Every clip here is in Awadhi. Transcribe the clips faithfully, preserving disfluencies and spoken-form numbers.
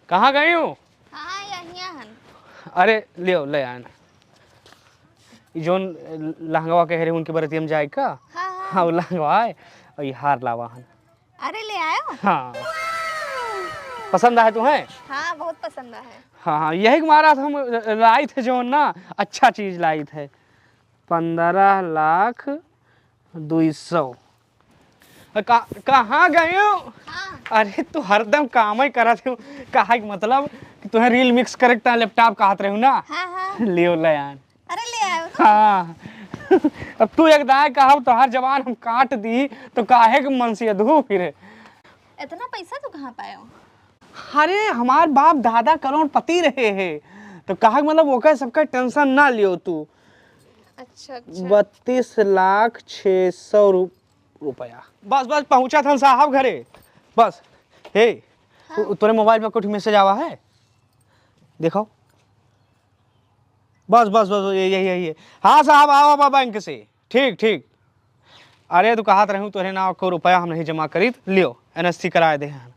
कहाँ गई हूँ? हाँ, यहिया हन। अरे, लियो, ले आए ना। ई जौन लहंगवा कहे रहे, उनके बरतिया में जाए का? हाँ, हाँ। हाँ, वो लहंगवा है, और ये हार लावा हन। अरे, ले आयो? हाँ। पसंद आए तुम्हें? हाँ, बहुत पसंद आए। हाँ, हाँ, यही के मारा हम लाई थे जौन ना, अच्छा चीज लाई थे। पन्द्रह लाख दुई सौ। का, कहाँ गयो? हाँ। अरे, तू हरदम काम ही करत हो। कहा के मतलब कि तुहें reel mix करे के लैपटॉप कहत रहू ना? हाँ, हाँ। लियो ले आन। अरे, ले आयो तो। हाँ। अब तू एक दाएं कहा, तोहार जबान हम काट दी, तो काहे के मन से अधू फिरे? इतना पैसा तू कहाँ पायो? अरे, हमार बाप दादा करोड़पति रहे हैं, तो कहा के मतलब ओकर सबका tension ना लियो तू। अच्छा, अच्छा। बत्तीस लाख छः सौ रु-, रुपया। बस, बस, पहुँचा था साहब घरे। बस। हे, हाँ। उ-, तोरे मोबाइल पर कुछ मैसेज आवा है? देखो। बस, बस, बस, ये, यही, यही है। हाँ साहब, आओ अब बैंक से। ठीक, ठीक। अरे, तू कहत रहूँ, तोरे नाव को रुपया हम नहीं जमा करीत, लियो, एनएससी कराए दे हैं।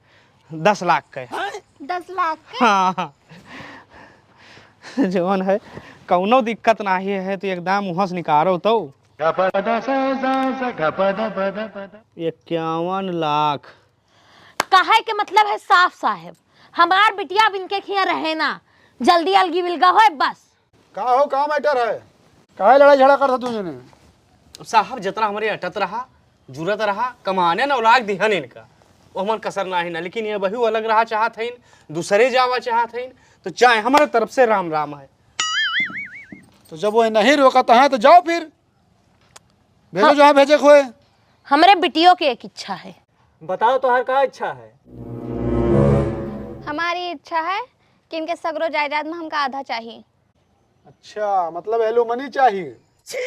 दस लाख के। दस लाख के? हाँ, हाँ। जवन है, कौनो दिक्कत नाही है, तू एकदम मुँह से निकारो तो। इक्यावन लाख। कहे के मतलब है साफ साहेब, हमार बिटिया अब इनके खिया रहे ना, जल्दी अलगी बिलगा होए बस। का हो, का मैटर है? काहे लड़ाई झगड़ा करत तू जने? साहब, जितना हमरे अटत रहा, जुरत रहा, कमाने न औलाद दिहन इनका, वो हमन कसर नाही ना, लेकिन ये बहू अलग रहा चाहत हइन, दूसरे जावा चाहत हइन, तो चाहे हमारे तरफ से राम राम है। तो जब वो नहीं रोकत है तो जाओ फिर, भेजो हाँ। जहाँ भेजे के होए। हमरे बिटियों के एक इच्छा है। बताओ, तोहार का इच्छा है? हमारी इच्छा है कि इनके सगरो जायदाद में हमका आधा चाहिए। अच्छा, मतलब alimony चाहिए? छी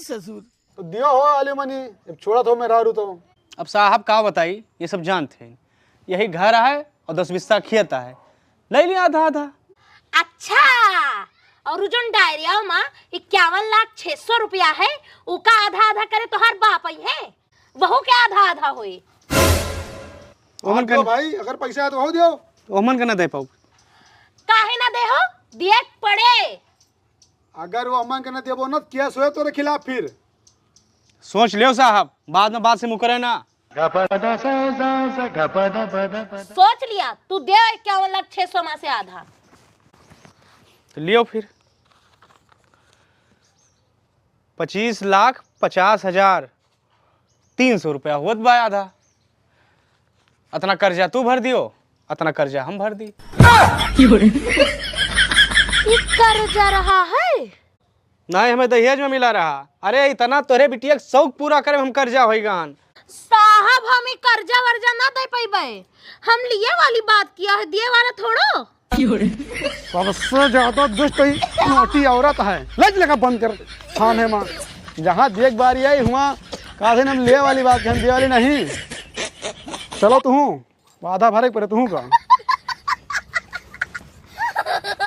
ससुर। तो दियो हो alimony, अब छोड़ा थो मैं रारू तो। अब साहब का बताई, ये सब जानते हैं, यही घर है और दस बिस्सा खेत है, ले लिया आधा आधा। अच्छा, और उ जोन डायरिया मा इक्यावन लाख छह सौ रुपया है, उका आधा आधा करे तोहार बाप आई है, वहू के आधा आधा होई। ओमन हाँ, दियो के भाई, अगर पैसा है तो वहू दियो। ओमन के ना दे पाऊ। काहे ना दे हो? दिए के पड़े। अगर वो अमन के ना देबो ना, तो केस होए तोरे खिलाफ फिर। सोच लियो साहब, बाद में बात से मुकरे ना। सोच लिया, तू दे इक्यावन लाख छह सौ में से आधा। तो लियो फिर। पच्चीस लाख पचास हजार तीन सौ रुपया होत बा आधा। अतना कर्जा तू भर दियो, अतना कर्जा हम भर दी। ई कर्जा रहा है? नहीं, हमें दहेज में मिला रहा। अरे, इतना तोरे बिटिया के शौक पूरा करे में हम कर्जा होई गन। साहब, हम ई कर्जा वर्जा ना दे पइबे। हम लिए वाली बात किया है, दिए वाला थोड़ो। सबसे ज्यादा दुष्ट ई नोटी औरत है। लाज लगा बंद कर थाने में। जहाँ देख बारी आई हुआ, कहा थे हम लिए वाली बात, हम दिए वाली नहीं। चलो तू, आधा भरे के पड़े तू का।